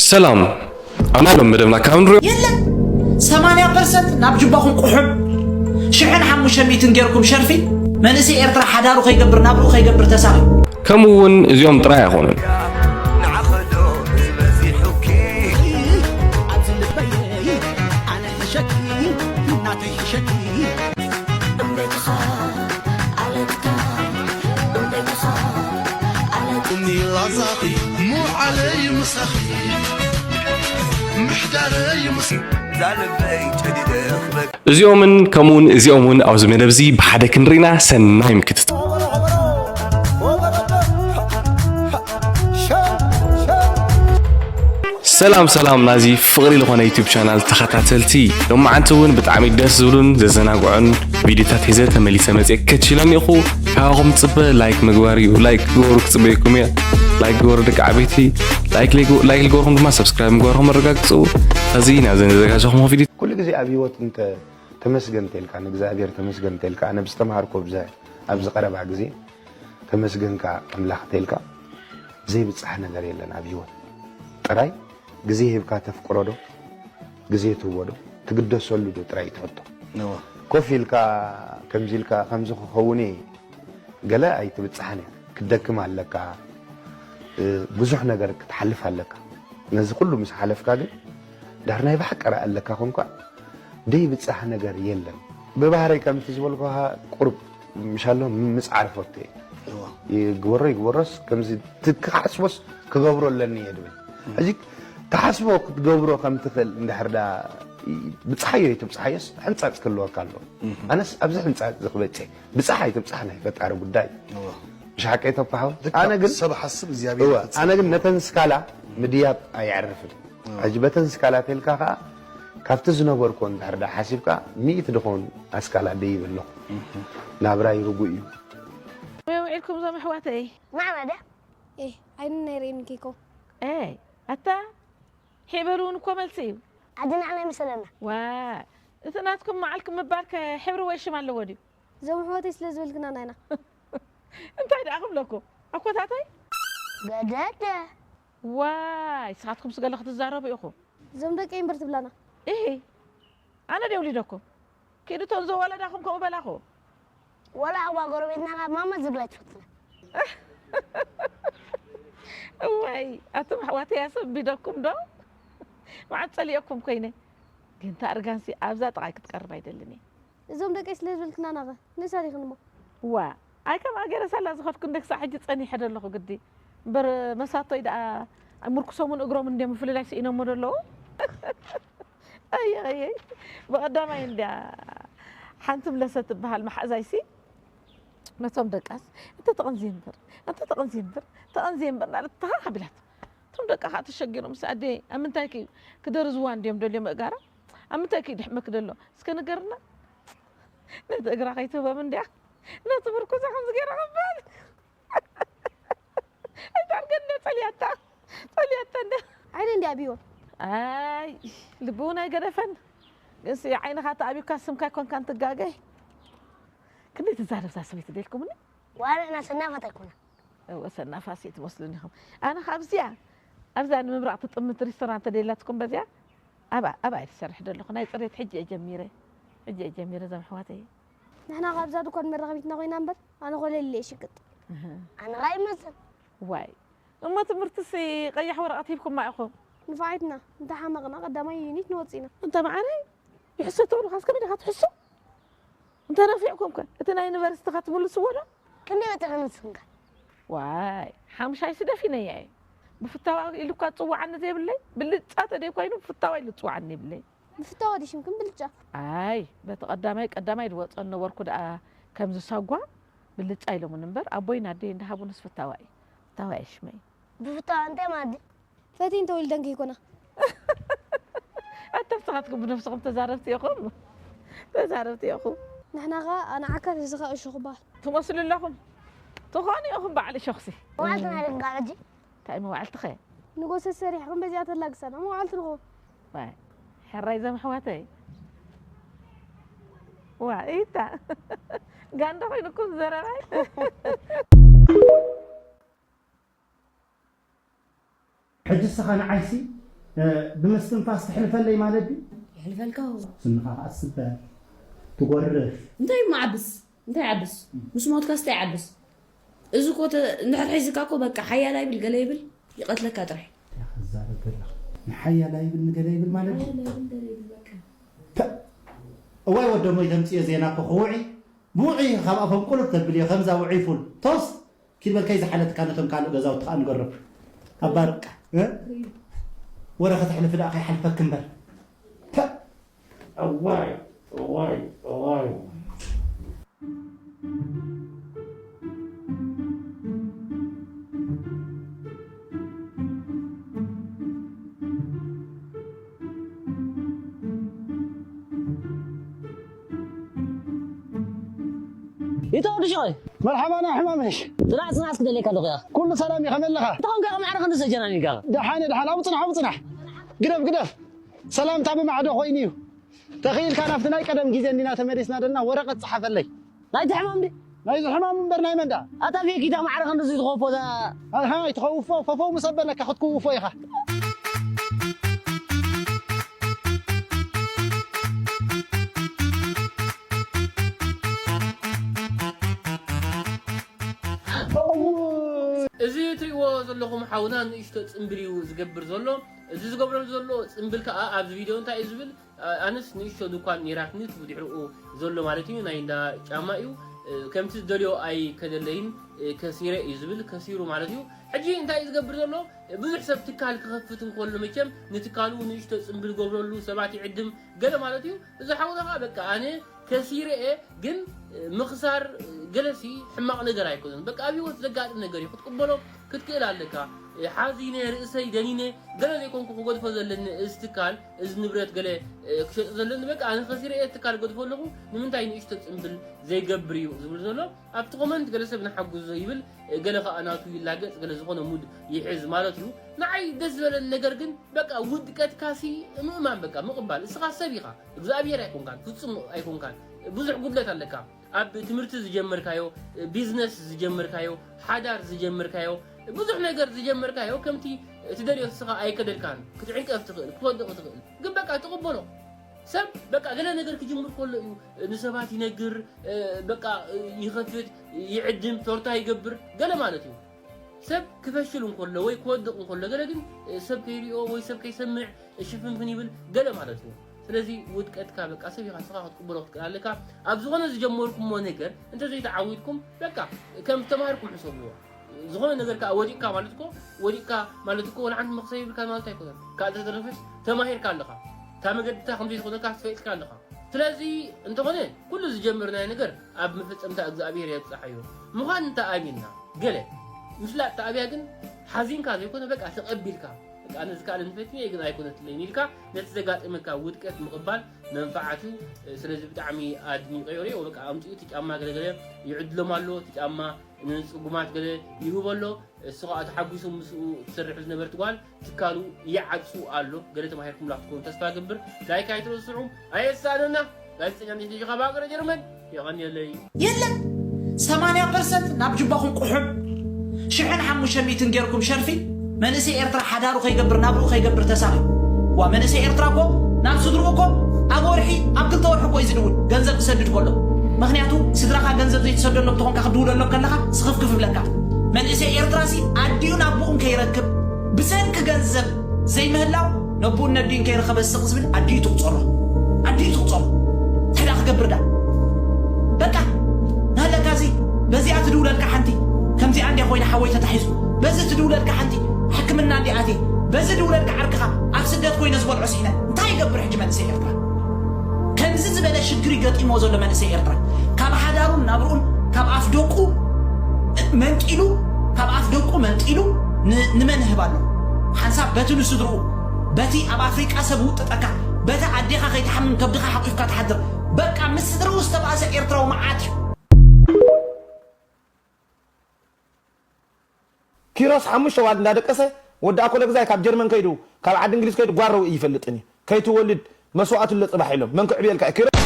ሰላም። ኣብ ናይ ሎም መደብና ካብ ንሪኦ የለን። ሰማንያ ፐርሰንት ናብ ጅባኹም ቁሑም፣ ሽሕን ሓሙሽተ ሚእትን ጌርኩም ሸርፊ፣ መንእሰይ ኤርትራ ሓዳሩ ከይገብር፣ ናብርኡ ከይገብር ተሳቒ። ከምኡ እውን እዚኦም ጥራይ ኣይኾኑን። እዚኦምን ከምኡውን እዚኦም እውን ኣብዚ መደብ እዚ ብሓደ ክንርኢና ሰናይ ምክትታል። ሰላም ሰላም ናዚ ፍቕሪ ዝኾነ ዩቲዩብ ቻናል ተኸታተልቲ፣ ሎማዓንቲ እውን ብጣዕሚ ደስ ዝብሉን ዘዘናግዑን ቪዲዮታት ሒዘ ተመሊሰ መፅየ ከችሎም ኢኹ። ካባኹም ፅበ ላይክ ምግባር እዩ። ላይክ ግበሩ፣ ክፅበየኩም እየ። ላይክ ግበሩ ደቂ ዓበይቲ። ላይክ ለይግ- ላይክ ልገበርኩም ድማ ሰብስክራይብ ምግባርኩም ኣረጋግፁ። ሕዚ ናብዘን ዘዘጋጀኹም ቪዲዮ ኩሉ ግዜ ኣብ ህይወት እንተ ተመስገን ተልካ፣ ንእግዚኣብሔር ተመስገን ተልካ፣ ኣነ ብዝተምሃርኮ ብዛ ኣብዚ ቀረባ ግዜ ተመስገንካ ኣምላኽ ተልካ ዘይብጻሕ ነገር የለን ኣብ ህይወት። ጥራይ ግዜ ሂብካ ተፍቅሮ ዶ፣ ግዜ ትህቦ ዶ፣ ትግደሰሉ ዶ ጥራይ ትሕቶ። እወ። ኮፍ ኢልካ ከምዚ ኢልካ ከምዚ ክኸውን እየ ገለ ኣይትብጻሕን እያ። ክትደክም ኣለካ፣ እ፣ ብዙሕ ነገር ክትሓልፍ ኣለካ። ነዚ ኩሉ ምስ ሓለፍካ ግን ዳር ናይ ብሓቂ ርኣ ኣለካ ኮንካ ደይብጻሕ ነገር የለን። ብባህረይ ከምቲ ዝበልኩኻ ቁሩብ ምሻሎ ምጽዓር ፈቱ እየ። እዋ። ይግበሮ ይግበሮስ ከምዚ ት-፣ ክሓስቦስ ክገብሮ ኣለኒ እየ ድብል። ሕጂ ትሓስቦ ክትገብሮ ከም ትኽእል እንድሕር ዳ ብጽሓዮ ይትብጽሓዮስ ሕንጻጽ ክህልወካ ኣለዎ። ኣነስ ኣብዚ ሕንጻጽ እዚ ክበጽሕ ብጽሓ ኣይትብጽሓ ናይ ፈጣሪ ጉዳይ። እዋ። ምሽ ሓቀይ ተባሃው? ልክዕ፣ ኣነ ግን ሰብ ሓስብ እግዚኣብሔር እወ፣ ይፍጽም። ኣነ ግን ነተን ስካላ ምድያብ ኣይዕርፍን። እዋ። ሕጂ በተን ስካላ ተልካ ከኣ ካብቲ ዝነበርኮ እንድሕር ዳ ሓሲብካ ሚእቲ ድኾን ኣስካላ ደይብ ኣለኹ። እህ። ናብራይ ርጉእ እዩ። ኣበይ ውዒልኩም እዞም ኣሕዋተይ? ማዕበደ? ኤ፣ ዓይኒ ናይ ርእየኒ ኬኮ። ኤ፣ ኣታ፣ ሒበሩ እውን እኮ መልሲ እዩ። ኣደ ንዓና ይምሰለና። ዋ፣ እቲ ናትኩም መዓልኩም ምባል ከ ሕብሪ ወይ ሽም ኣለዎ ድዩ? እዞም ኣሕዋተይ ስለ ዝበልክናና ኢና። እንታይ ደኣ ክብለኩም? ኣኮታተይ? ገደደ። ዋይ፣ ንስኻትኩም ስገለ ክትዛረቡ ኢኹም። እዞም ደቀይ እምበር ትብላና። ኢሂ፣ ኣነ ድየ ውሊደኩም? ኪዱ እቶም ዘወለዳኹም ከምኡ በላኹ። ወላ እዋ ጎረቤትና ካብ ማማ ዝብላ ትፈትና። እዋይ፣ ኣቱም ኣሕዋተይ ኣሰንቢደኩም ዶ? መዓት ጸሊኦኩም ኮይነ። ግን እታ እርጋንሲ ኣብዛ ጥቓይ ክትቀርብ ኣይደልን እየ። እዞም ደቀይ ስለ ዝበልክናና ኸ ንሳ ዲኽን እሞ? ዋ፣ ኣይ ከምኣ ገይረ ሳላ ዝኸድኩ እንደ ክሳዕ ሕጂ ጸኒሐ ዶ ኣለኹ ግዲ። እምበር መሳቶይ ደኣ ምርኩሶምን እግሮምን እንድዮም ምፍልላይ ስኢኖሞ ዶ ኣለዉ? ኣየ፣ ኣየ፣ ብቐዳማይ እንድያ ሓንቲ ምለሰት ትበሃል መሓዛይሲ ነቶም ደቃስ፣ "እንተ ተቐንዝየ እምበር፣ እንተ ተቐንዝየ እምበር፣ ተቐንዝየ እምበር" እናበለት ተኻኽ ኣቢላት። እቶም ደቃ ኸኣ ተሸጊሮም፣ "ምስ ኣደይ ኣብ ምንታይኪ ክደርዝዋ እንድዮም ደልዮም ኣእጋራ? ኣብ ምንታይኪ ድሕመኪ ደሎ? እስከ ንገርና?" ነቲ እግራ ከይትህቦም እንድያ ነቲ ምርኩሳ ከምዚ ገይራ ክበል። ኣይታርገ እንደ ጸልያታ፣ ጸልያታ እንደ ዓይነ እንዲ ኣቢዎ። ኣይ፣ ልቢ እውን ኣይገደፈን። ግንሲ ዓይንኻ ተኣቢካ ስምካ ኣይኮንካን ትጋገ። ክንደይ ትዛረብ እዛ ሰበይቲ ደልኩምኒ? ዋላ እና ሰናፋት ኣይኮና። እወ፣ ሰናፋት ትመስሉኒ ኢኹም። ኣነ ካብ እዚኣ፣ ኣብዛ ንምብራቕ ትጥምት ሪስቶራንት ተደላትኩም በዚኣ፣ ኣብኣ፣ ኣብኣ እየ ዝሰርሕ ዘለኹ። ናይ ጽሬት ሕጂ እየ ጀሚረ። ሕጂ እየ ጀሚረ፣ እዞም ኣሕዋተይ። ንሕና ካብዛ ድኳን መራኸቢትና ኮይና እምበር፣ ኣነ ኮለል እየ ሽቅጥ። እህ። ኣነ ኸኣ ይመስል። ዋይ፣ እሞ ትምህርትሲ ቀያሕ ወረቐት ሂብኩማ ኢኹም? ንፋዓይትና፣ እንተ ሓመቕና ቀዳማይ ዩኒት ንወጽእ ኢና። እንተ መዓረይ፣ ይሕሰ ተብሉኻስ ከመይ ዲኻ ትሕሱ? እንተ ነፊዕኩም ከ፣ እቲ ናይ ዩኒቨርሲቲ ከ ትምልስዎ ዶ? ክንደይ ወጺእኺ ንስኽን ከ? ዋይ፣ ሓሙሻይሲ ደፊነያ እየ። ብፍታዋ ኢሉ እኳ ዝጽውዓኒ ዘይብለይ፣ ብልጫ ተደይ ኮይኑ ብፍታዋ ኢሉ ዝጽውዓኒ የብለይ። ብፍታዋ ድዩ ሽምክን ብልጫ? ኣይ፣ በቲ ቀዳማይ ቀዳማይ ዝወጾ ነበርኩ ደኣ ከምዚ ሳጓ ብልጫ ኢሎምኒ እምበር፣ ኣቦይን ኣደይን ዝሃቡንስ ፍታዋ እዩ። ፍታዋ እዩ ሽመይ። ብፍታዋ እንታይ ማለት ድዩ? ፈትየን ተወሊደን ከይኮና። ኣታ ንስኻትኩም ብነብስኹም ተዛረብቲ ኢኹም። ተዛረብቲ ኢኹም። ንሕና ኸኣ ንዓካ እዚ ኸኣ እሹ ክበሃል። ትመስሉ ኣለኹም። ትኾኑ ኢኹም በዓል እሾኽሲ። መዓልቲ ናይ ደንጋ ሕጂ። እንታይ መዋዕልትኸ? ንጎሰ ሰሪሕኩም በዚኣ ተላግሰና መዋዕልቲ ንኹ። ዋይ፣ ሕራይ እዞም ኣሕዋተይ። ዋ፣ ኢታ። ጋንዳ ኮይኑኩም ዘረባይ። ሕጂ እስኻ ንዓይሲ እ፣ ብምስትንፋስ ትሕልፈለይ ማለት ድዩ? ይሕልፈልካ። ስንኻ ከኣ ትስበር፣ ትጎርፍ። እንታይ እሞ ዓብስ? እንታይ ዓብስ? ምስ ሞትካስ እንታይ ዓብስ? እዚ እኮ ተ-፣ እንድሕር ሒዝካ እኮ በቃ ሓያል ኣይብል፣ ገለ ይብል፣ ይቐትለካ ጥራሕ። እንታይ ክዛረብ ዘለኻ? ንሓያል ኣይብል፣ ንገለ ይብል ማለት ድዩ? ሓያል ኣይብል፣ ገለ ይብል በቃ። ተ-፣ እዋይ ወደሞ ኢለ ምጽዮ ዜና እኮ ክውዒ፣ ብውዒ ካብ ኣፎም ቁልፍ ተብል እዮ፣ ከምዛ ውዒ ፉል። ቶስ ኪድ በል ከይዝሓለትካ ነቶም ካልእ ገዛውቲ ከኣ ንገሮም። ኣባርቃ፣ እ? ወረ ከተሕልፊ ደኣ ከይሓልፈኪ እምበር። ተ-፣ እዋይ፣ እዋይ፣ እዋይ። ይተወዱ ሸወይ። መርሓባ፣ ናይ ሕማመሽ። ጽናሕ፣ ጽናሕ፣ እስኪ ደልየካ ኣለኹ፣ ያ። ኩሉ ሰላም እዩ፣ ከመይ ኣለኻ? እንታይ ኾንካ፣ ከም ዓረ ክንዲ ሰጀናኒ ኢልካ? ደሓን፣ ደሓን፣ ኣብኡ ጽናሕ፣ ኣብኡ ጽናሕ። ግደፍ፣ ግደፍ። ሰላምታ ብማዕዶ ኮይኑ እዩ። ተኽኢልካ ናብቲ ናይ ቀደም ግዜ እንዲና ተመሊስና ደልና፣ ወረቐት ጸሓፈለይ። ናይቲ ሕማም ድዩ? ናይዚ ሕማም እምበር ናይ መን ደኣ? ኣታ ፌኪታ ማዕረ ክንድዚ ትኸውፎ እዛ። ኣሃ፣ ኣይትኸውፎ፣ ፈፈው ምስ ኣበለካ ክትክውፎ ኢኻ። እዚ እትሪእዎ ዘለኹም ሓውና ንእሽቶ ጽምብል እዩ ዝገብር ዘሎ። እዚ ዝገብረሉ ዘሎ ጽምብል ከኣ ኣብዚ ቪድዮ እንታይ እዩ ዝብል? ኣ-፣ ኣነስ ንእሽቶ ድኳን ነይራትኒ፣ እቲ ብድሕሪኡ ዘሎ ማለት እዩ፣ ናይ እንዳ ጫማ እዩ። እ፣ ከምቲ ዝደልዮ ኣይከደለይን፣ እ፣ ከሲረ እዩ ዝብል፣ ከሲሩ ማለት እዩ። ሕጂ እንታይ እዩ ዝገብር ዘሎ? ብዙሕ ሰብ ትካል ክኸፍት እንከሎ መቸም ንትካሉ ንእሽቶ ጽምብል ገብረሉ፣ ሰባት ይዕድም፣ ገለ ማለት እዩ። እዚ ሓውና ኸኣ በቃ ኣነ ከሲረ እየ፣ ግን፣ እ፣ ምኽሳር፣ እ፣ ገለሲ ሕማቕ ነገር ኣይኮነን። በቃ ኣብ ህይወት ዘጋጥም ነገር እዩ። ክትቅበሎ ክትክእል ኣለካ። እ፣ ሓዚነ፣ ርእሰይ ደኒነ፣ ገለ ዘይኮንኩ ክገድፎ ዘለኒ እዚ ትካል፣ እዚ ንብረት ገለ፣ እ፣ ክሸጦ ዘለኒ፣ በቃ ኣነ ከሲረ እየ፣ ትካል ገድፎ ኣለኹ፣ ንምንታይ ንእሽቶ ጽምብል ዘይገብር እዩ ዝብል ዘሎ። ኣብቲ ኮመንት ገለ ሰብ ንሓግዞ ይብል፣ እ፣ ገለ ከኣ ናቱ ይላገጽ፣ ገለ ዝኾነ ሙድ ይሕዝ ማለት እዩ። ንዓይ ደስ ዝበለኒ ነገር ግን በቃ ውድቀትካሲ ምእማን፣ በቃ ምቕባል። እስኻ ሰብ ኢኻ፣ እግዚኣብሔር ኣይኮንካን፣ ፍጹም ኣይኮንካን። ብዙሕ ጉድለት ኣለካ። ኣብ ትምህርቲ ዝጀመርካዮ፣ ቢዝነስ ዝጀመርካዮ፣ ሓዳር ዝጀመርካዮ፣ ብዙሕ ነገር ዝጀመርካዮ ከምቲ ትደልዮ እስኻ ኣይከደልካን። ክትዕንቀፍ ትኽእል፣ ክትወድቕ ትኽእል። ግን በቃ ትቕበሎ። ሰብ በቃ ገለ ነገር ክጅምር ከሎ እዩ ንሰባት ይነግር፣ በቃ ይኸፍት፣ ይዕድም፣ ቶርታ ይገብር፣ ገለ ማለት እዩ። ሰብ ክፈሽል እንከሎ ወይ ክወድቕ እንከሎ ገለ ግን ሰብ ከይሪኦ ወይ ሰብ ከይሰምዕ ሽፍንፍን ይብል ገለ ማለት እዩ። ስለዚ ውድቀትካ በቃ ሰብ ኢኻ፣ ንስኻ ክትቅበሎ ክትክእል ኣለካ። ኣብ ዝኾነ ዝጀመርኩሞ ነገር እንተዘይተዓዊትኩም በቃ ከም ዝተማሃርኩም ሕሰብዎ። ዝኾነ ነገር ከኣ ወዲቕካ ማለት እኮ፣ ወዲቕካ ማለት እኮ ወላ ሓንቲ መኽሰብ ይብልካ ማለት ኣይኮነን። ካብ ዝተረፈስ ተማሂርካ ኣለኻ። እታ መገድታ ከም ዘይትኾነካ ትፈልጥካ ኣለኻ። ስለዚ እንተኾነ ኩሉ ዝጀመርናዮ ነገር ኣብ መፈጸምታ እግዚኣብሔር የብጽሓዮ ምዃን እንተ ኣሚንና፣ ገለ ምፍላጥ ተኣብያ ግን ሓዚንካ ዘይኮነ በቃ ተቐቢልካ፣ በቃ ኣነ ዝከኣለኒ ፈቲነ ግን ኣይኮነትለይን ኢልካ ነቲ ዘጋጠመካ ውድቀት ምቕባል መንፈዓት እዩ። ስለዚ ብጣዕሚ ኣድኒቐዮ። ሪኦ በቃ ኣምጺኡ እቲ ጫማ ገለገለ ይዕድሎም ኣሎ፣ እቲ ጫማ ንጽጉማት ገለ ይህቦ ኣሎ። እሱ ኸኣ ተሓጒሱ ምስኡ ትሰርሕ ዝነበርት ጓል ትካሉ ይዓጹ ኣሎ። ገለ ተማሂርኩምላ ክትኮኑ ተስፋ እገብር። ላይክ ኣይትረስዑ። ኣየሳእነና። ጋዜጠኛ እንዴት ልጅ ኻብ ሀገረ ጀርመን የቐንየለይ። የለን። ሰማንያ ፐርሰንት ናብ ጅባኹም ቁሑም ሽሕን ሓሙሽተ ሚእትን ጌርኩም ሸርፊ መንእሰይ ኤርትራ ሓዳሩ ከይገብር ናብርኡ ከይገብር ተሳቒ። ዋ መንእሰይ ኤርትራ እኮ ናብ ስድርኡ እኮ ኣብ ወርሒ ኣብ ክልተ ወርሒ እኮ እዩ ዝድውል ገንዘብ ክሰድድ ከሎ። ምኽንያቱ ስድራኻ ገንዘብ ዘይትሰደሎም ተኾንካ ክድውለሎም ከለኻ ስኽፍክፍ ይብለካ። መንእሰይ ኤርትራ ሲ ኣዲኡን ኣቦኡን ከይረክብ ብሰንኪ ገንዘብ ዘይምህላው ነቦኡን ነዲኡን ከይረኸበ ስቕ ዝብል ኣዲኡ ትቑጸሮ። ኣዲኡ ትቑጸሮ። እንታይ ደኣ ክገብር ደኣ? በቃ ናለካ እዚ በዚኣ ትድውለልካ ሓንቲ ከምዚኣ እንዲያ ኮይና ሓወይ ተታሒዙ በዚ ትድውለልካ ሓንቲ ሕክምና እንዲኣ ኣትየ በዚ ድውለልካ ዓርክኻ ኣብ ስደት ኮይነ ዝበልዖ ስኢነ እንታይ ይገብር ሕጂ መንእሰይ ኤርትራ? ከምዚ ዝበለ ሽግር ይገጢሞ ዘሎ መንእሰይ ኤርትራ ካብ ሓዳሩን ናብርኡን ካብ ኣፍ ደቁ መንጢሉ ካብ ኣፍ ደቁ መንጢሉ ን-፣ ንመን ይህብ ኣሎ? ሓንሳብ በቲ ንስድርኡ በቲ ኣብ ኣፍሪቃ ሰብ ውጥጠካ በቲ ኣዴኻ ከይትሓምም ከብድኻ ሓቂፍካ ትሓድር በቃ ምስ ስድርኡ ዝተባእሰ ኤርትራዊ መዓት እዩ። ኪሮስ ሓሙሽተ ዋል እንዳደቀሰ ወዲ ኣኮለ ግዛይ ካብ ጀርመን ከይዱ ካብ ዓዲ እንግሊዝ ከይዱ ጓረው ይፈልጥን እዩ ከይትወልድ መስዋእቱ ኣሎ ጽባሕ ኢሎም መን ክዕብየልካ እዩ ኪሮስ።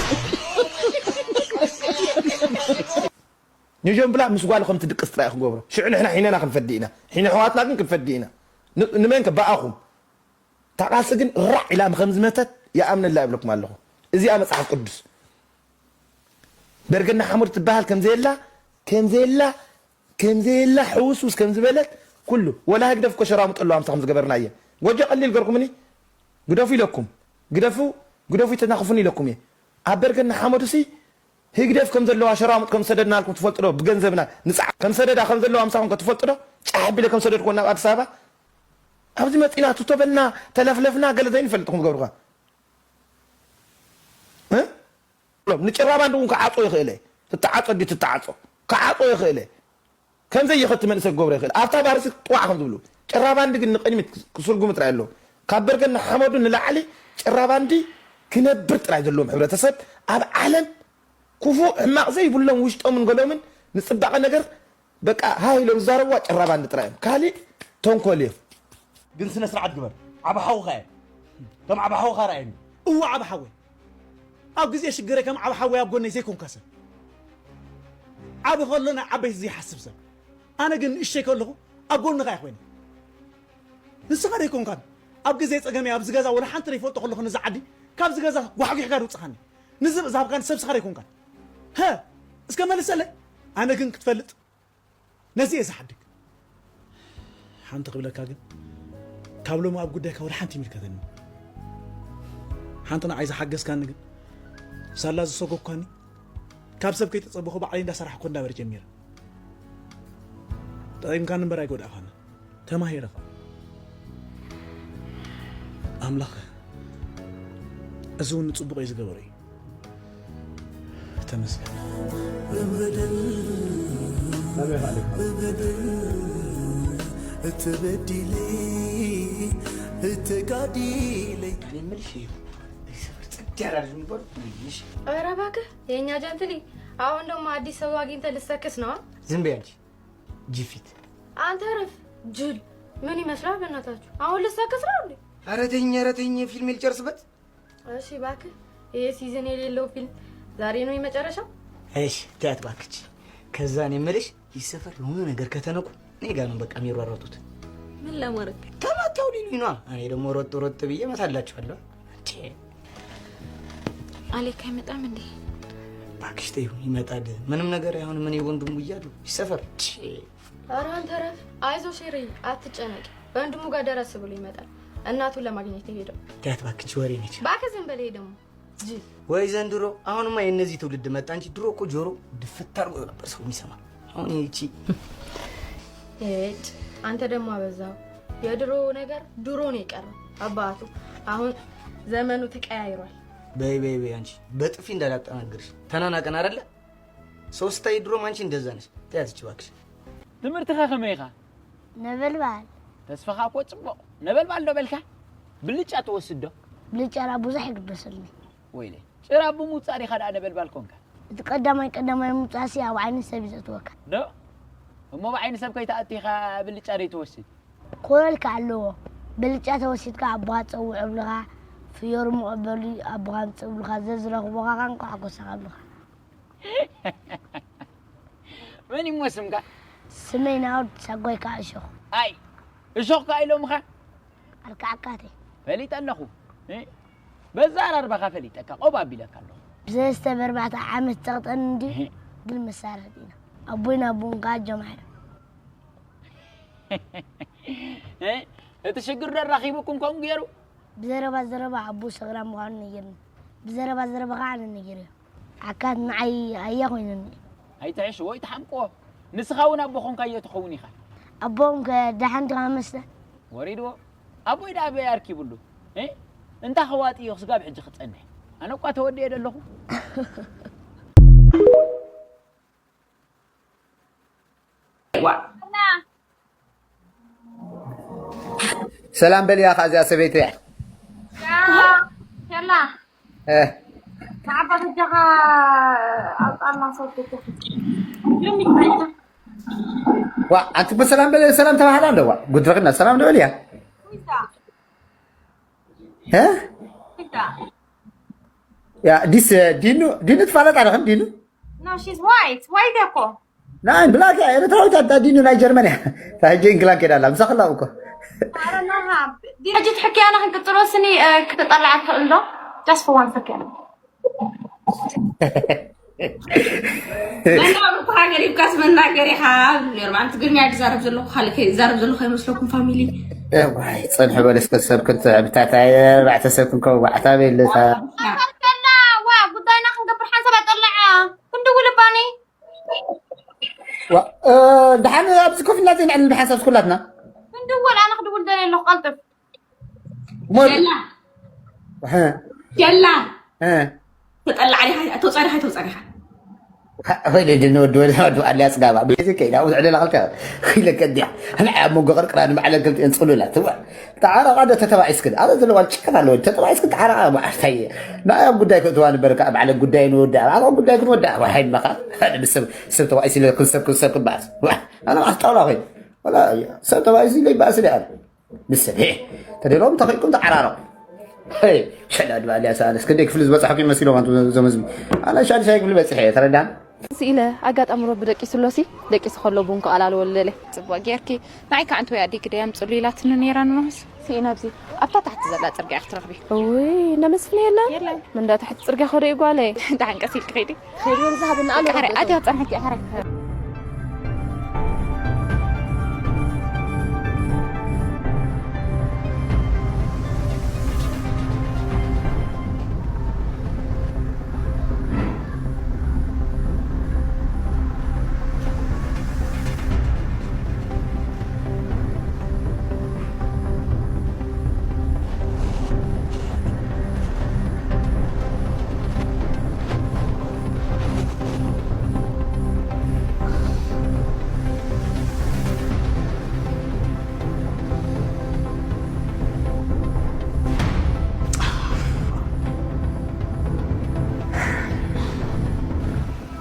ንጆን ብላ ምስ ጓል ከም ትድቅስ ጥራይ ክገብሮ ሽዑ ንሕና ሒነና ክንፈዲ ኢና ሒነ ሕዋትና ግን ክንፈዲ ኢና። ን-፣ ንመን ከ ብኣኹም እታ ቃልሲ ግን ራዕ ኢላ ከም ዝመተት ይኣምነላ ይብለኩም ኣለኹ። እዚኣ መጽሓፍ ቅዱስ በርገና ሓሙድ ትበሃል ከም ዘየላ ከም ዘየላ ከም ዘየላ ሕውስውስ ከም ዝበለት ኩሉ ወላ ህግደፍ እኮ ሸራሙጠሉ ኣምሳኹም ዝገበርና እየ። ጎጆ ቀሊል ገርኩምኒ ግደፉ ኢለኩም ግደፉ ግደፉ ይተናኽፉኒ ኢለኩም እየ። ኣብ በርገና ሓመዱሲ ህግደፍ ከም ዘለዋ ሸራሙጥ ከም ሰደድናልኩም ትፈልጡ ዶ? ብገንዘብና ንጻዕ ከም ሰደዳ ከም ዘለዋ ኣምሳኹም ከ ትፈልጡ ዶ? ጫሕ ቢለ ከም ሰደድኩዎ ናብ ኣዲስ ኣበባ ኣብዚ መጺና ትቶበልና ተለፍለፍና ገለ ዘይንፈልጥኩም ዝገብርኳ ንጭራባንዲ እውን ክዓጾ ይኽእለ ትተዓጾ ዲ ትተዓጾ ክዓጾ ይኽእለ ከምዘይ ይኸቲ መንእሰይ ክገብሮ ይኽእል ኣብታ ባርሲ ጥዋዕ ከም ዝብሉ ጭራባንዲ ግን ንቕድሚት ክስርጉም ጥራይ ኣለዎ ካብ በርገን ንሓመዱ ንላዕሊ ጭራባንዲ ክነብር ጥራይ ዘለዎም ሕብረተሰብ ኣብ ዓለም ክፉእ ሕማቕ ዘይብሎም ውሽጦምን ገሎምን ንፅባቐ ነገር በቃ ሃ ኢሎም ዝዛረብዋ ጭራባንዲ ጥራይ እዮም ካሊእ ተንኮል እዮም ግን ስነ ስርዓት ግበር ዓቢ ሓውኻ እየ ከም ዓቢ ሓውኻ ርኣየኒ እወ ዓቢ ሓወይ ኣብ ግዜ ሽግረይ ከም ዓቢ ሓወይ ኣብ ጎነይ ዘይኮንካ ሰብ ዓቢ ከሎ ናይ ዓበይቲ ዘይሓስብ ሰብ ኣነ ግን ንእሽተይ ከለኹ ኣብ ጎንኻ እየ ኮይነ ንስኻ ዘይኮንካን ኣብ ግዜ ጸገመይ ኣብዚ ገዛ ወላ ሓንቲ ዘይፈልጦ ከለኹ ነዚ ዓዲ ካብዚ ገዛ ጓሕጒሕካ ድውፅኻኒ ንዝብ ዝሃብካኒ ሰብ ስኻ ዘይኮንካን ሀ እስከ መልሰለይ ኣነ ግን ክትፈልጥ ነዚ እየ ዝሓድግ ሓንቲ ክብለካ ግን ካብ ሎሚ ኣብ ጉዳይካ ወላ ሓንቲ ይምልከተኒ ሓንቲ ንዓይ ዝሓገዝካኒ ግን ሳላ ዝሰጎግካኒ ካብ ሰብ ከይተፀበኹ ባዕለይ እንዳሰራሕኩ እንዳበረ ጀሚረ ጠቒምካኒ እምበር ኣይጎዳእኻኒ ተማሂረ ከዓ ኣምላኽ እዚ እውን ንፅቡቕ እዩ ዝገበረ እዩ ተመስገን ተበዲለ ተጋዲለ ምልሽ እዩ ሰፈር ጽድ ያላል ዝንበሩ ምልሽ ኧረ እባክህ የእኛ ጀንትሊ አሁን ደግሞ አዲስ ሰው አግኝተህ ልትሰክስ ነው ዝም በይ አንቺ ጅፊት አንተ ረፍ ጅል ምን ይመስላል በእናታችሁ አሁን ልትሰክስ ነው እንዴ ኧረ ተይኝ ኧረ ተይኝ ፊልም ልጨርስበት እሺ እባክህ ይሄ ሲዝን የሌለው ፊልም ዛሬ ነው የመጨረሻው እሺ ተያት እባክሽ ከዛ እኔ የምልሽ ይህ ሰፈር የሆነ ነገር ከተነኩ እኔ ጋር ነው በቃ የሚሯሯጡት ምን ለማድረግ ተማተው ሊሉኝ ነዋ እኔ ደግሞ ሮጥ ሮጥ ብዬ እመታላችኋለሁ አሌክ አይመጣም እንዴ እባክሽ ተይው ይመጣል ምንም ነገር አይሆንም እኔ ወንድሙ ብያለሁ ይህ ሰፈር ኧረ አንተ ረፍ አይዞ ሼሪ አትጨነቂ ወንድሙ ጋር ደረስ ብሎ ይመጣል እናቱን ለማግኘት የሄደው ተያት እባክሽ ወሬ ነች እባክህ ዝም በል ይሄ ደግሞ ጅል ወይ ዘንድሮ አሁንማ የእነዚህ ትውልድ መጣ እንጂ ድሮ እኮ ጆሮ ድፍት አድርጎ ነበር ሰው የሚሰማ አሁን ይቺ ሄድ አንተ ደግሞ አበዛው የድሮ ነገር ድሮ ነው የቀረው አባቱ አሁን ዘመኑ ተቀያይሯል በይ በይ በይ አንቺ በጥፊ እንዳላጠናግርሽ ተናናቀን አይደለ ሶስታይ ድሮም አንቺ እንደዛ ነሽ ተያት እባክሽ ትምህርትኻ ከመይ ኢኻ? ነበልባል ተስፋኻ እኮ ጽቡቕ። ነበልባል ዶ በልካ? ብልጫ ትወስድ ዶ? ብልጫ ዳ ብዙሕ ይግበሰልኒ። ወይለይ ጭራ ብምውጻእ ዲኻ ደኣ ነበልባል ኮንካ? እቲ ቀዳማይ ቀዳማይ ምውጻእሲ ኣብ ዓይኒ ሰብ እዩ ዘእትወካ። ዶ? እሞ ብዓይኒ ሰብ ከይትኣቱ ኢኻ ብልጫ ደይትወስድ? ክኾነልካ ኣለዎ። ብልጫ ተወሲድካ ኣቦኻ ጸውዑ እብልኻ፣ ፍዮሪ ምቐበሉ ኣቦኻ ኣምጽእ እብልኻ፣ ዘዝረኽቡኻ ኸኣ እንቋዕ ሓጎሰካ እብልኻ። መን እሞ ስምካ? ስመይ ናኦድ ሳጓይ ከኣ እሾኽ። ኣይ እሾኽ ከኣ ኢሎምኻ? ኣልካዓካተይ። ፈሊጠ ኣለኹ። በዛ ኣራርባኻ ፈሊጠካ ቆብ ኣቢለካ ኣለኹ። ብዘዝተበርባዕተ ዓመት ጸቕጠኒ እንድዩ ግን መሳርሕት ኢና። ኣቦይን ኣቦን ከኣ ጀምዓ እዮም። እቲ ሽግር ዶ ኣራኺቡኩም ከምኡ ገይሩ? ብዘረባ ዘረባ ኣቦ ሰኽራም ምዃኑ ነጊርኒ። ብዘረባ ዘረባ ኸዓ ኣነ ነጊረዮ። ዓካት ንዓይ ኣያ ኮይኑኒ። ኣይትሕሽዎ ኣይትሓምቅዎ። ንስኻ እውን ኣቦ ኾንካዮ ትኸውን ኢኻ። ኣቦኦም ከ ደሓን ዲኻ መስለ? ወሪድዎ። ኣቦይ ደኣ ኣበይ ኣርኪቡሉ? እ? እንታ ኸዋጢዮ ስጋብ ሕጂ ክጸንሕ። ኣነ እኳ ተወዲኤ ዶ ኣለኹ? ሰላም በልያ ከ እዚኣ ሰበይቲ እያ ላ እ፣ ንዓባ በጃኻ ኣውፃና ሰብኩ ዋ ኣንቲ እኮ ሰላም በለ ሰላም ተባህላ ኣለዋ ጉድረክና ሰላም ንበል እያ እ? ያ ዲስ ዲኑ ዲኑ ትፋለጥ ኣለኽን ዲኑ No, she's white. White እኮ ናይ ብላክ እያ ኤርትራዊት ኣዳ ዲኑ ናይ ጀርመን እያ ታጀ እንግላን ከይዳ ኣላ ምሳኽላ እኮ ኧረ ናሃ ሕጂ ትሕክያና ክንቅጽሎ ስኒ፣ እ፣ ክትጠልዓ ትኽእል ዶ? Just for one second. መናብርኩ ሃገር ይብካስ መናገር ኢኻ። ኖርማል ትግርኛ ድዛረብ ዘለኹ ካልእ ከ- ዛረብ ዘለኹ ኣይመስለኩም ፋሚሊ። ዋይ፣ ጽንሕ በል እስከ ሰብ ክንትዕብታታ ኣርባዕተ ሰብ ክንከው ባዕታ ቤለታ። ከላ ዋ ጉዳይና ክንገብር ሓንሳብ ኣጠልዓ ክንድውል ባኒ ዋ፣ እ፣ ደሓን ኣብዚ ኮፍ ኢልና ዘይንዕልል ብሓንሳብ ኩላትና። ክንድውል ኣነ ክድውል ደልየ ኣለኹ ቀልጥፍ ሞል ጀላ እ፣ ጀላ እ። ተጠላዕ ዲኻ ተውፃእ ዲኻ ተውፃእ ዲኻ ወይለ ድን ወድ ወድ ወድ ኣልያ ጽጋባ ቤዚ ከይዳ ውዝ ዕደላ ከልካ ኢለ ከዲያ ኣነ ኣብ መንጎ ቅርቅራ ንባዕለ ክልቲኤን ጽሉላ ትዋ ተዓራቃ ዶ ተተባዒስክን ኣረ ዘለዋ ጭከት ኣለወ ተተባዒስክን ተዓራቃ ማዕርታይ ናይ ኣብ ጉዳይ ክትዋ ንበርካ ባዕለ ጉዳይ ንወዳ ኣብ ጉዳይ ክንወዳ ዋይ መኻ ሓደ ሰብ ሰብ ተባዒስ ኢለ ክንሰብ ክንሰብ ክባስ ኣነ ኣስጣውላ ኮይን ወላ ሰብ ተባዒስ ኢለ ይባስ ኢለ ኣነ ንሰብ ሄ ተደሎም ተኸይኩም ተዓራረቁ ሸላ ድባልያ ሰኣለስ ክንደይ ክፍሊ ዝበፅሐኩም ይመስሎም ኣንቱ ዘመዝም ኣነ ሻድሻይ ክፍሊ በፅሐ እየ ተረዳን ስኢነ ኣጋጣሚ ረቢ ደቂሱ ኣሎሲ ደቂሱ ከሎ ቡን ከኣላልወሉ ደለ ጽቡቅ ጌርኪ ንዓይ ከዓ እንተወይ ኣደይ ግደይ ኣምፅሉ ኢላትኒ ነይራ ንመስ ስኢነ ኣብዚ ኣብታ ታሕቲ ዘላ ፅርግያ ክትረኽቢ እውይ እንዳ መስፍን የለን የለን እንዳ ታሕቲ ፅርግያ ከዶ እዩ ጓለይ ደሓን ቀስ ኢልኪ ኸይዲ ኸይዲ ዝሃብና ኣሎ ኣደ ፀንሐኪ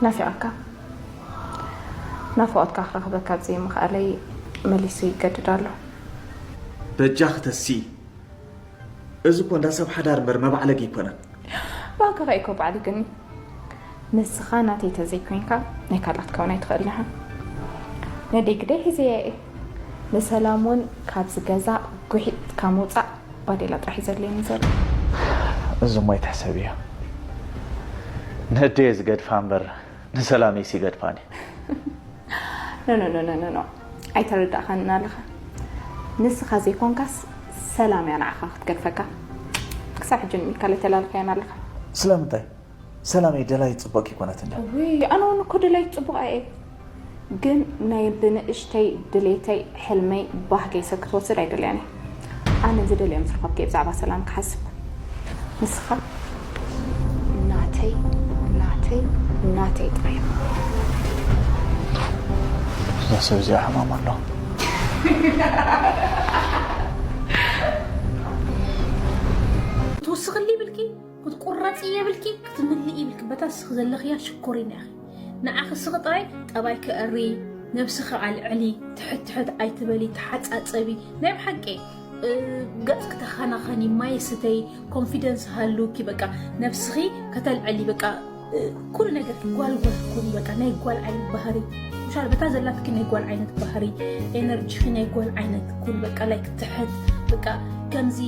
ናፊቐካ ናፍቖትካ ክረኽበካ ኣብዘይምኽኣለይ መሊሱ ይገድድ ኣሎ። በጃኺ ተሲ፣ እዚ እኮ እንዳ ሰብ ሓዳር እምበር መባዕለጊ ኣይኮነን። ባክኻ እኮ ባዕልግኒ ንስኻ ናተይ ተዘይኮይንካ ናይ ካልኣት ከውን ኣይትኽእል ኢኻ። ነደይ ግደይ ሒዘያ እየ። ንሰላም እውን ካብዚ ገዛ ጉሒጥካ ምውፃእ ባዴላ ጥራሕ እዩ ዘድልየኒ ዘሎ። እዚ እሞ ኣይትሕሰብዮ። ነደየ ዝገድፋ እምበር ንሰላመይሲ ይገድፋኒ። ኖ ኖ ኖ ኖ ኖ ኣይተረዳእኻንን ኣለኻ። ንስኻ ዘይኮንካስ ሰላም እያ ንዓኻ ክትገድፈካ። ክሳብ ሕጂ ንሚካል ኣይተላለኽያን ኣለኻ። ስለምንታይ? ሰላመይ ደላዪት ጽቡቕ ኣይኮነትን ድያ? ውይ ኣነ እውን እኮ ደላዪት ጽቡቕ እየ። ግን ናይ ብንእሽተይ ድሌተይ ሕልመይ ባህገይ ሰብ ክትወስድ ኣይደልያን እየ። ኣነ ዝደልዮ ምስ ረኸብኩ እየ ብዛዕባ ሰላም ክሓስብ። ንስኻ ናተይ ናተይ ናተይ ጥራይ ኢኻ። እዛ ሰብ እዚኣ ሕማም ኣሎ። ክትውስኽሊ ይብልኪ ክትቁረፂ የብልኪ ክትምልኢ ይብልኪ በታ ስኽ ዘለኽያ ሽኮሪና ኢኺ ንዓኺ ስኺ ጥራይ ጠባይ ክእሪ ነብስኺ ኣልዕሊ ትሕት ትሕት ኣይትበሊ ተሓፃፀቢ ናይ ብሓቂ እ፣ ገጽ ክተኸናኸኒ ማይ ስተይ ኮንፊደንስ ሃሉኪ በቃ ነብስኺ ከተልዕሊ በቃ እ፣ ኩሉ ነገር ጓልጓል ኩኒ በቃ ናይ ጓል ዓይነት ባህሪ ሻል በታ ዘላትኪ ናይ ጓል ዓይነት ባህሪ ኤነርጂኺ ናይ ጓል ዓይነት ኩን በቃ ላይክ ትሕት በቃ ከምዚ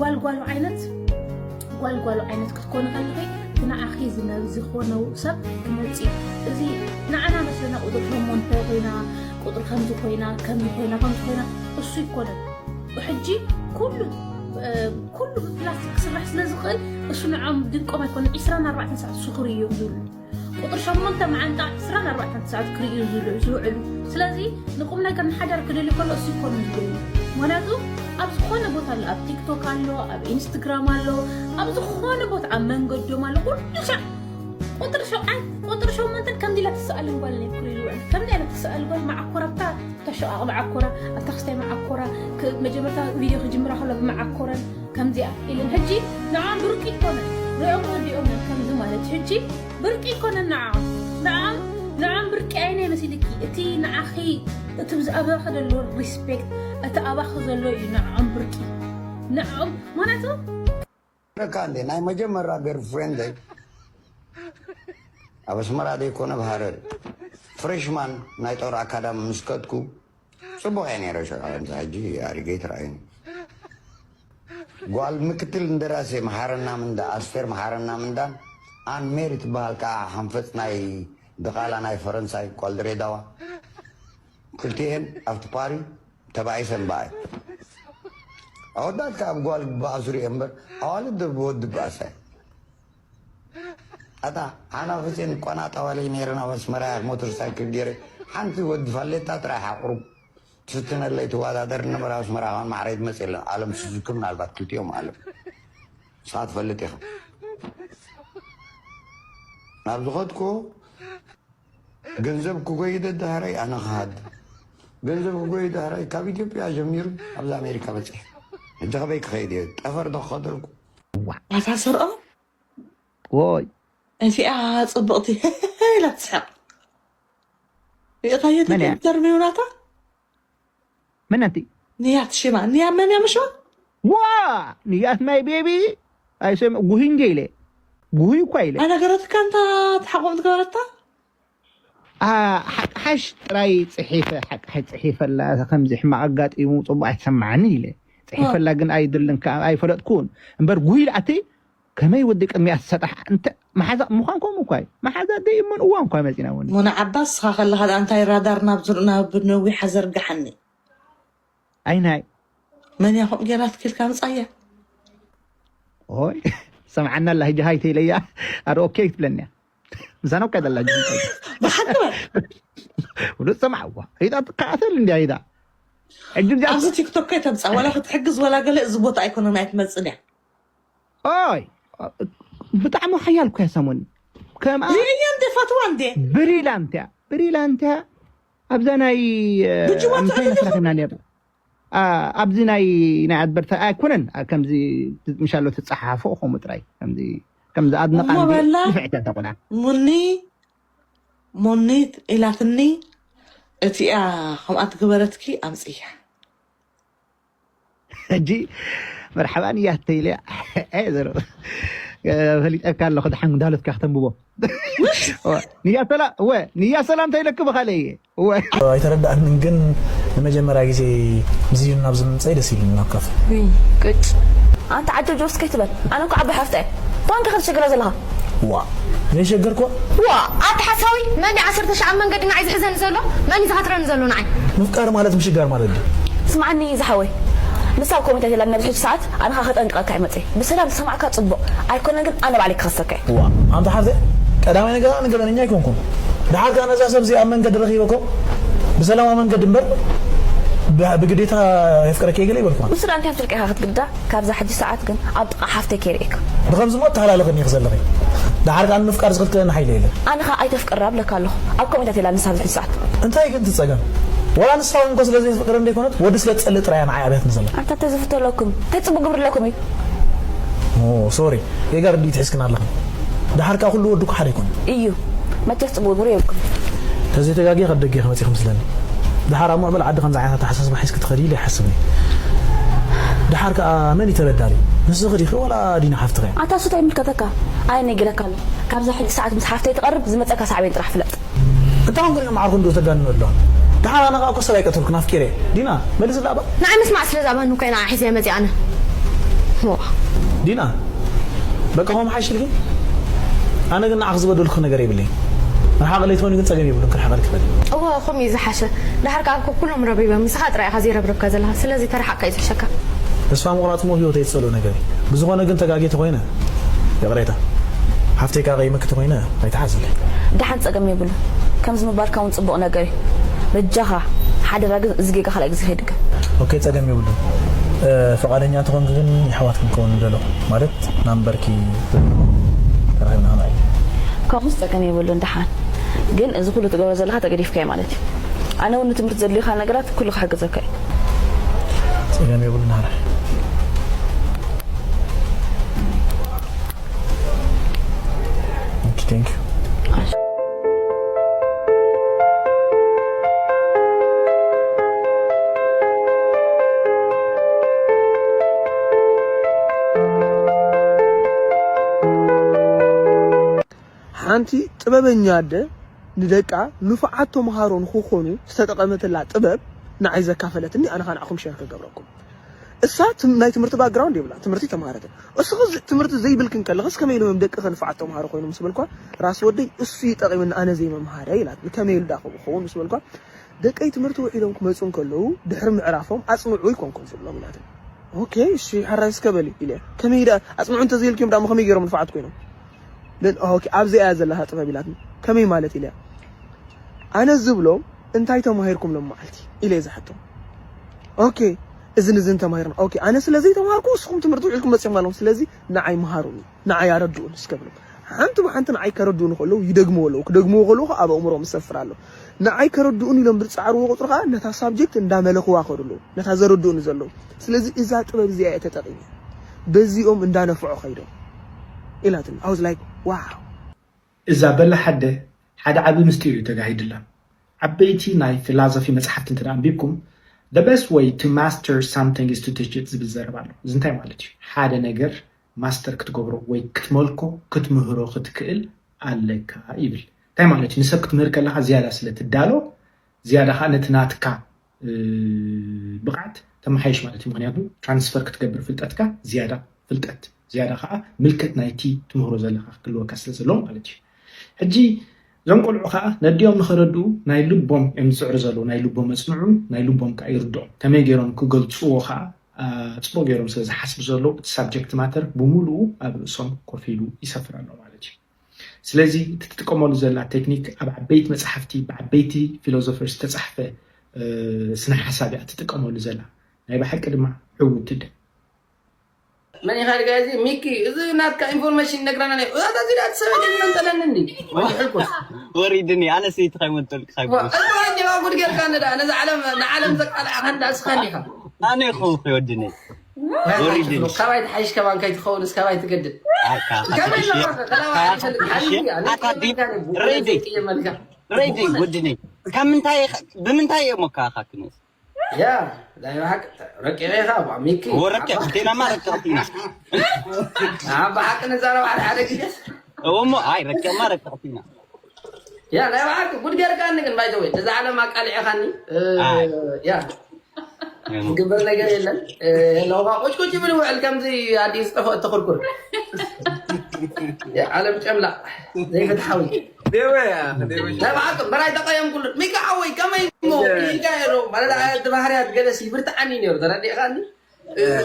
ጓልጓሉ ዓይነት ጓልጓሉ ዓይነት ክትኮኒ ከለኺ እቲ ንዓኺ ዝነ- ዝኾነው ሰብ ክመጽእ እዩ። እዚ ንዓና መስለና ቁጥሪ ሸሞንተ ኮይና ቁጥሪ ከምዚ ኮይና ከምዚ ኮይና ከምዚ ኮይና እሱ ይኮነን። ሕጂ ኩሉ እ፣ ኩሉ ብፕላስቲክ ክስራሕ ስለ ዝኽእል እሱ ንዖም ድንቆም ኣይኮነ ዕስራን ኣርባዕተን ሰዓት ስኽሪ እዮም ዝብሉ ቁጥሪ ሸሞንተ መዓንጣ ዕስራን ኣርባዕተን ሰዓት ክርእዩ ዝውዕሉ ስለዚ ንቁም ነገር ንሓዳር ክደሊ ከሎ እሱ ይኮኑ ዝደሊ ምክንያቱ ኣብ ዝኾነ ቦታ ኣሎ ኣብ ቲክቶክ ኣሎ ኣብ ኢንስትግራም ኣሎ ኣብ ዝኾነ ቦታ ኣብ መንገዶም ኣሎ ኩሉ ሻዕ ቁጥሪ ሸውዓን ቁጥሪ ሸሞንተን ከምዚ ኢላ ትሰኣልን ጓል ናይ ኩሉ ይውዕል ከምዚ ኢላ ትሰኣል ጓል መዓኮራ ብታ ተሸቃቕ መዓኮራ ኣብታ ክስታይ መዓኮራ መጀመርታ ቪድዮ ክጅምራ ከሎ ብመዓኮረን ከምዚኣ ኢለን ሕጂ ንዓም ብርቂ ይኮነ ሪኦም ወዲኦም ከምዚ ማለት ሕጂ ብርቂ ይኮነ ንዓም ንዓም ንዓም ብርቂ ኣይነ መሲልኪ እቲ ንዓኺ እቲ ብዛዕባኺ ዘሎ ሪስፔክት እቲ ኣባኺ ዘሎ እዩ ንዓም ብርቂ ንዓም ማለቱ ረካ እንዴ ናይ መጀመሪያ ገርፍሬንደይ ኣብ ኣስመራ ዘይኮነ ኣብ ሃረር ፍሬሽማን ናይ ጦር ኣካዳሚ ምስ ከድኩ ጽቡቕ እየ ነይረ ሽዑ ከምዚ ሕጂ ኣሪገይ ትረኣዩኒ ጓል ምክትል እንደራሴ መሓረና ምንዳ ኣስቴር መሓረና ምንዳን ኣን ሜሪ ትበሃል ከዓ ሓንፈፅ ናይ ድቓላ ናይ ፈረንሳይ ጓል ድሬዳዋ። ክልቲኤን ኣብቲ ፓሪ ተባኢሰን በኣይ። ኣወዳት ከዓ ብጓል በኣሱ ሪኦ እምበር ኣዋልድ ዶ ብወዲ በኣሳይ። ኣታ ሓናፍፅን ቆናጣ ዋለይ ነይረን ኣብ ኣስመራ ሞተር ሳይክል ገይረ ሓንቲ ወዲ ፋሌታ ጥራሕ ኣቑሩብ ትፍትነለይ ትወዳደር ነበረ። ኣስመራ ኸን ማዕረይ ትመፅእ የለን። ኣለም ስዙኪ ምናልባት ክልቲኦም ኣለም ንስኻ ትፈልጥ ኢኻ። ናብ ዝኸድኩ ገንዘብ ክጎይደ ዳህራይ ኣነ ክሃድ ገንዘብ ክጎይ ዳህራይ ካብ ኢትዮጵያ ጀሚሩ ኣብዚ ኣሜሪካ በፂሕ። ሕጂ ከበይ ክኸይድ እየ? ጠፈር ዶ ክኸደልኩ? ኣታ ስርኦ ወይ እዚኣ ፅብቕቲ ኢላ ትስሕቕ። ሪእኻዮ መን እያ? ኢንተርቪው ናታ መን ኣንቲ ንያት ሽማ ንያ መን እያ ምሽ ዋ ንያት ማይ ቤቢ ኣይሰም ጉሂ እንደ ኢለ ጉሂ እኳ ኢለ ኣይነገረትካ እንታ ተሓቆም ዝገበረታ ሓቅሓሽ ጥራይ ፅሒፈ ሓቅሓሽ ፅሒፈላ ከምዚ ሕማቕ ኣጋጢሙ ፅቡቅ ኣይተሰማዓኒ ኢለ ፅሒፈላ ግን ኣይድልን ከዓ ኣይፈለጥኩን እምበር ጉሂ ኢለ ኣቲ ከመይ ወዲ ቅድሚያ ትሰጣሕ እንተ መሓዛ ምዃን ከምኡ እኳ እዩ መሓዛ ደይ እመን እዋን እኳ መፂና እውን ሙና ዓባስ ስኻ ከለኻ ደኣ እንታይ ራዳር ናብ ዝር- ናብ ነዊሓ ዘርግሓኒ ኣይናይ መን እያ ከምኡ ጌራ ትክልካ ምፃያ ኦይ ሰምዓና ኣላ ህጂ ሃይ ተይለያ ኣረ ኦኬ ትብለኒ እያ ምሳና እኳ ደላ ብሓቂ በል ብሉ ሰምዓዋ ሂዳ ትከታተል እንዲያ ሂዳ ሕጂ እዚኣ ኣብዚ ቲክቶክ ከይተምፃ ዋላ ክትሕግዝ ዋላ ገለ እዚ ቦታ ኣይኮነን ኣይትመፅን እያ ኦይ ብጣዕሚ ሓያል እኮ እያ ሰሙን ከምኣ ርእያ እንደ ፋትዋ እንደ ብሪላንት እያ ብሪላንት እያ ኣብዛ ናይ ብጅዋ እንታይ ትዕልል መስራትና ነር ኣብዚ ናይ ናይ ኣድበርታ ኣይኮነን ከምዚ ምሻሎ ትፀሓፎ ከምኡ ጥራይ ከምዚ ከምዚ ኣድነቃ እሞ በላ ንፍዕቲ ተቁላ ሙኒ ሙኒት ኢላትኒ እቲኣ ከምኣ ትግበረትኪ ኣምፅያ ሕጂ መርሓባ ንያት ተይለ ዘረ ፈሊጠካ ኣለኹ ድሓን ዳሎትካ ክተንብቦ ንያ ሰላም እወ ንያ ሰላም ተይለክ ብኻለ እየ እወ ኣይተረዳእንን ግን ንመጀመርያ ግዜ ዝዩ ናብ ዝምምፀይ ደስ ኢሉኒ ናብ ካፈ ውይ ቅጭ ኣንተ ዓጀብ ጆስ ከይትበል ኣነ እኮ ዓባይ ሓፍታ እየ ባንክ ከትሸግረ ዘለኻ ዋ ዘይሸገርኮ ዋ ኣታ ሓሳዊ መን ዓሰርተ ሺዕ ኣብ መንገዲ ንዓይ ዝሕዘኒ ዘሎ መን እዩ ዝኸትረኒ ዘሎ ንዓይ ምፍቃር ማለት ምሽጋር ማለት ድዩ ስምዓኒ ዝሓወይ ንሳ ኣብ ኮሚቴ ተላኒ ኣብዚ ሕጂ ሰዓት ኣነኻ ከጠንቅቐካ ይመፅእ ብሰላም ዝሰማዕካ ፅቡቕ ኣይኮነን ግን ኣነ ባዕለይ ክኸሰካ እየ ዋ ኣንተ ሓፍተ ቀዳማይ ነገር ኣነ ገበነኛ ኣይኮንኩን ድሓር ከኣ ነዛ ሰብ እዚኣ ኣብ መንገዲ ረኺበኮ ብሰላማዊ መንገዲ እምበር ብ- ብግዴታ የፍቅረኪ እየ ገለ ይበልኩ ንሱ ደኣ እንታይ ኣብ ፍልቅኻ ክትግዳ ካብዛ ሕጂ ሰዓት ግን ኣብ ጥቓ ሓፍተይ ከይርእየካ ብኸምዚ ሞ ተሃላለኽኒ ኢኺ ዘለኺ ድሓር ከኣ ንምፍቃር ዝኽልክለኒ ሓይሊ የለን ኣነ ኸኣ ኣይተፍቅራ ብለካ ኣለኹ ኣብ ከምኡታት የላ ንሳ ኣብዚ ሕጂ ሰዓት እንታይ ግን ትጸገም ወላ ንሳ እውን እኮ ስለ ዘይትፍቅር እንደ ይኮነት ወዲ ስለ ትጸልእ ጥራይ እያ ንዓይ ኣብያትኒ ዘላ ኣንታ ተዝፍተለኩም እንታይ ጽቡቅ ግብር ኣለኩም እዩ ኦ ሶሪ ጌጋ ርድኢት ሒዝክን ኣለኽን ድሓር ከኣ ኩሉ ወዲ እኮ ሓደ ኣይኮነን እዩ መቸስ ጽቡቅ ግብር የብልኩም ተዘይተጋግየ ካብ ደገ ክመጽእ ክምስለኒ ድሓር ኣብ ምዕብል ዓዲ ከምዚ ዓይነት ኣተሓሳስባ ሒዝኪ ትኸዲ ኢለ ይሓስብ እየ ድሓር ከኣ መን እዩ ተበዳሊ ንስኺ ዲኺ ወላ ዲና ሓፍትኺ እያ ኣታ እሱ እንታይ ይምልከተካ ኣነ ነጊረካ ኣሎ ካብዛ ሕጂ ሰዓት ምስ ሓፍተይ ትቐርብ ዝመጸካ ሳዕቤን ጥራሕ ፍለጥ እንታይ ኮንኩ ዲና ማዕርኩ እንዶ ተጋንኑ ኣሎ ድሓር ኣነ ከኣ እኮ ሰብ ኣይቀተልኩን ኣፍቂረ እየ ዲና መልስላ እባ ንዓይ ምስማዕ ስለ ዝኣበኒ እኮ ኢና ሒዘ መፅእ ኣነ ዲና በቃ ሆም ሓሽልኪ ኣነ ግን ንዓኽ ዝበደልኩ ነገር የብለይ ርሓቕ ለይትኾኒ ግን ጸገም የብሉን ክርሓቐልኪ ኽእል እወ ከምኡ እዩ ዝሓሸ ድሓር ከዓ እኮ ኩሎም ረብሪቦም ንስኻ ጥራይ ኢኻ ዘይረብረብካ ዘለኻ ስለዚ ተረሓቕካ እዩ ዝሕሸካ ተስፋ ምቑራጽ እሞ ህይወተይ ዝጸልኦ ነገር እዩ ብዝኾነ ግን ተጋግየ ተኾይነ ይቕሬታ ሓፍተይ ከዓ ቀይመኪ ተኾይነ ኣይትሓዝለይ ደሓን ጸገም የብሉን ከምዚ ምባልካ እውን ጽቡቕ ነገር እዩ በጃኻ ሓደራ ግን እዚ ጌጋ ካልኣይ ግዜ ከይድገም ኦኬ ጸገም የብሉን ፍቓደኛ ተኾንኪ ግን የሕዋት ክንከውን ንደሎ ማለት ናምበርኪ ተራኺብና ክንርኢ ከምኡስ ጸገም የብሉን ደሓን ግን እዚ ኩሉ ትገብሮ ዘለኻ ተገዲፍካዮ ማለት እዩ ኣነ እውን ንትምህርቲ ዘድልዩካ ነገራት ኩሉ ክሕግዘካ እዩ ጸገም የብሉን ሓራይ Thank you. ሓንቲ ጥበበኛ ኣደ ንደቃ ንፉዓት ተምሃሮ ንኽኾኑ ዝተጠቐመትላ ጥበብ ንዓይ ዘካፈለትኒ ኣነ ኻንዓኹም ሸር ክገብረኩም እሳ ትም- ናይ ትምህርቲ ባክግራውንድ የብላ፣ ትምህርቲ ተማሃረተ። እሱ ትምህርቲ ዘይብልክን ከለኸስ ከመይ ኢሎም ደቅኸ ንፋዓት ተምሃሮ ኮይኖም ምስ በልኳ፣ ራስ ወደይ እሱ ይጠቒምኒ ኣነ ዘይመምሃረ ኢላት። ከመይ ኢሉ ዳ ክኸውን ምስ በልኳ፣ ደቀይ ትምህርቲ ውዒሎም ክመፁ እንከለዉ ድሕሪ ምዕራፎም ኣፅንዑ ይኮንኩም ዝብሎም ኢላት። ኦኬ እሺ ሓራይ እስከ በሊ ኢለ። ከመይ ዳ ኣፅንዑ እንተዘይልክዮም ዳሞ ከመይ ገይሮም ንፋዓት ኮይኖም? ኦኬ ኣብዚኣ እያ ዘለኻ ጥበብ ኢላትኒ። ከመይ ማለት ኢለ ኣነ ዝብሎም እንታይ ተማሂርኩም ሎም መዓልቲ ኢለ ዝሓቶም። ኦኬ እዝን እዝን ተማሂርና። ኦኬ ኣነ ስለ ዘይተማሃርኩ ንስኹም ትምህርቲ ውዒልኩም መፂኹም ኣለኹም። ስለዚ ንዓይ መሃሩኒ፣ ንዓይ ኣረድኡን እስከ ብሎም። ሓንቲ ብሓንቲ ንዓይ ከረድኡኒ ከለዉ ይደግምዎ ኣለዉ። ክደግምዎ ከለዉ ከዓ ኣብ ኣእምሮኦም ይሰፍር ኣሎ። ንዓይ ከረድኡኒ ኢሎም ብዝፀዓርዎ ቁፅሪ ከዓ ነታ ሳብጀክት እንዳመለኽዋ ከዱ ኣለዉ፣ ነታ ዘረድኡኒ ዘለዉ። ስለዚ እዛ ጥበብ እዚኣ እየ ተጠቒመ፣ በዚኦም እንዳነፍዖ ከይዶም ኢላትኒ። I was like wow። እዛ በላ ሓደ ሓደ ዓቢ ምስጢር እዩ ተጋሂድላ። ዓበይቲ ናይ ፊላዞፊ መጽሓፍቲ እንተ ኣንቢብኩም the best way to master something is to teach it ዝብል ዘረባ ኣሎ። እዚ እንታይ ማለት እዩ? ሓደ ነገር ማስተር ክትገብሮ ወይ ክትመልኮ ክትምህሮ ክትክእል ኣለካ ይብል። እንታይ ማለት እዩ? ንሰብ ክትምህር ከለካ ዝያዳ ስለ ትዳሎ ዝያዳ ከዓ ነቲ ናትካ ብቕዓት ተመሓይሽ ማለት እዩ። ምክንያቱ ትራንስፈር ክትገብር ፍልጠትካ ዝያዳ ፍልጠት ዝያዳ ከዓ ምልከት ናይቲ ትምህሮ ዘለካ ክህልወካ ስለ ዘለዎ ማለት እዩ። ሕጂ እዞም ቆልዑ ከዓ ነዲኦም ንኸረድኡ ናይ ልቦም እዮም ዝፅዕሩ ዘለዉ። ናይ ልቦም ኣፅንዑ፣ ናይ ልቦም ከዓ ይርድኦም። ከመይ ገይሮም ክገልፅዎ ከዓ ፅቡቅ ገይሮም ስለ ዝሓስቡ ዘለዉ እቲ ሳብጀክት ማተር ብምሉኡ ኣብ ርእሶም ኮፍ ኢሉ ይሰፍር ኣሎ ማለት እዩ። ስለዚ እቲ ትጥቀመሉ ዘላ ቴክኒክ ኣብ ዓበይቲ መፅሓፍቲ ብዓበይቲ ፊሎዞፈር ዝተፃሕፈ ስነ ሓሳብ እያ ትጥቀመሉ ዘላ። ናይ ብሓቂ ድማ ዕውትቲ ደ መን ኢኻ ድጋ እዚ ሚኪ እዚ ናትካ ኢንፎርሜሽን ነግራና ነ እዛ እዚ ዳት ሰበ ግን መንጠለኒ እንዲ ወይሕልኩስ ወሪድኒ ኣነ ሰይቲ ካይመንጠልክ እዛ እንዲኻ ጉድ ጌርካ ንዳ ነዚ ዓለም ንዓለም ዘቃልዓኻ እንዳ እስኻ እንዲኻ ኣነ ይኹንኩ ወድኒ ወሪድኒ ካባይ ትሓይሽ ከማን ከይትኸውን እስካባይ ትገድል ረይዲ ወድኒ ካብ ምንታይ ብምንታይ እየ ሞካኻ ክንስ ያ ናይ ብሓቂ ረቂቐ ኢኻ ሚኪ ወረቀ ቴናማ ረቀቕቲና ኣብ ብሓቂ ንዛረብ ሓደ ሓደ ግዜ እሞ ኣይ ረቀማ ረቀቕቲና ያ ናይ ብሓቂ ጉድ ጌርካኒ ግን ባይዘወይ ነዛ ዓለም ኣቃሊዕኻኒ ያ ዝግበር ነገር የለን ለውኻ ቁጭቁጭ ይብል ውዕል ከምዚ ኣዲስ ዝጠፍኦ እተኽርኩር ዓለም ጨምላቕ ዘይፍትሓዊ ናይ ብሓቂ በራይ ተቀየምኩሉ ሚካ ሓወይ ከመይ ሞ ኢልካ ዶ ማለት እቲ ባህርያት ገለሲ ብርትዓኒ ነሩ ተረዲእኻኒ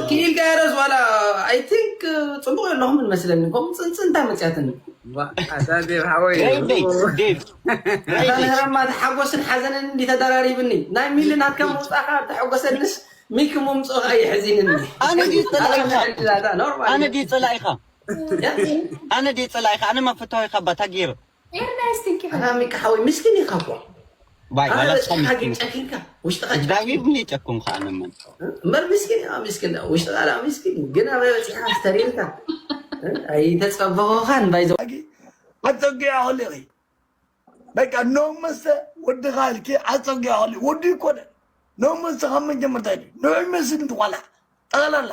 ክኢልካ ርስ ዋላ ኣይ ቲንክ ፅቡቅ ኣለኹም ንመስለኒ ከምኡ ፅንፅንታ መፅያትኒ ዴቭ እታ ንህረማ ተሓጎስን ሓዘንን እንዲ ተደራሪብኒ ናይ ሚሊ ናትካ ምውፃእካ ተሐጎሰንስ ሚኪ ምምፅኡ ከዓ የሕዚንኒ ኣነ ድዩ ፀላኢኻ ኣነ ድዩ ፀላኢኻ ኣነ ድዩ ፀላኢኻ ኣነ መፈታዊኻ ባታ ገይሩ ኣና ሚኪ ሓወይ ምስኪን ኢኻ እኮ ባይ ኣና ዋላ በፂሕካ ግን ጨኪንካ ውሽጥኻ ጨኪንካ እግዚኣብሔር ብለይ ጨኩም ከዓ ነመን እምበር ምስኪን ኢኻ ምስኪን ውሽጥኻ ደኣ ምስኪን ግን ኣበይ በፂሕካ ስተሪርካ ኣይተፀበኹኻን ባይዘ ኣፀጊያ ከሊኺ በቃ ኖም መስተ ወድኻ ኢልኪ ኣፀጊያ ከሊ ወዲ ይኮነ ኖም መስተ ካብ መጀመርታ ኢሉ ንዑ ይመስል እንትኳላ ጠቕላላ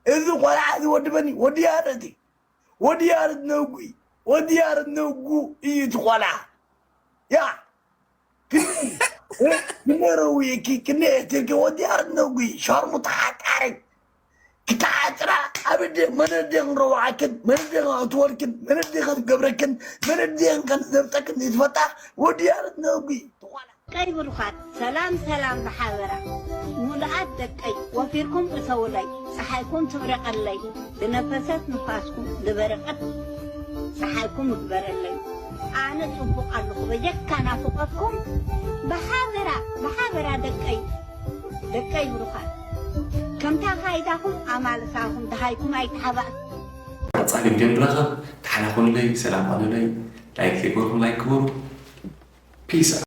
እዚ ቆልዓ እዚ ወዲ በኒ ወዲ ያረቲ ወዲ ያረት ነጉ ወዲ ያረት ነጉ እዩ እቲ ቆልዓ ያ ክነረዊ ክነኤትርኪ ወዲ ያረት ነጉ ሻርሙታ ሓቃሪ ክተሓፅራ ኣብ ደ መነደ ክንረዋዓክን መነደ ክነእትወልክን መነደ ክንገብረክን መነደ ክንዘብጠክን ዝትፈጣ ወዲ ያረት ነጉ ትኳላ ደቀይ ብሩኻት ሰላም ሰላም ብሓበራ ሙሉኣት ደቀይ ወፊርኩም እተውለይ ፀሓይኩም ትብረቐለይ ብነፈሰት ንፋስኩም ዝበረቐት ፀሓይኩም እግበረለይ ኣነ ፅቡቕ ኣለኹ በጀካ ናፍቐኩም ብሓበራ ብሓበራ ደቀይ ደቀይ ብሩኻት ከምታ ካይዳኹም ኣማልሳኹም ደሃይኩም ኣይተሓባእ ቀፃሊ ቪድዮ ንራኸብ ተሓላኹንለይ ሰላም ኣሉለይ ላይክ ዘይገበርኩም ላይክ ግበሩ ፒስ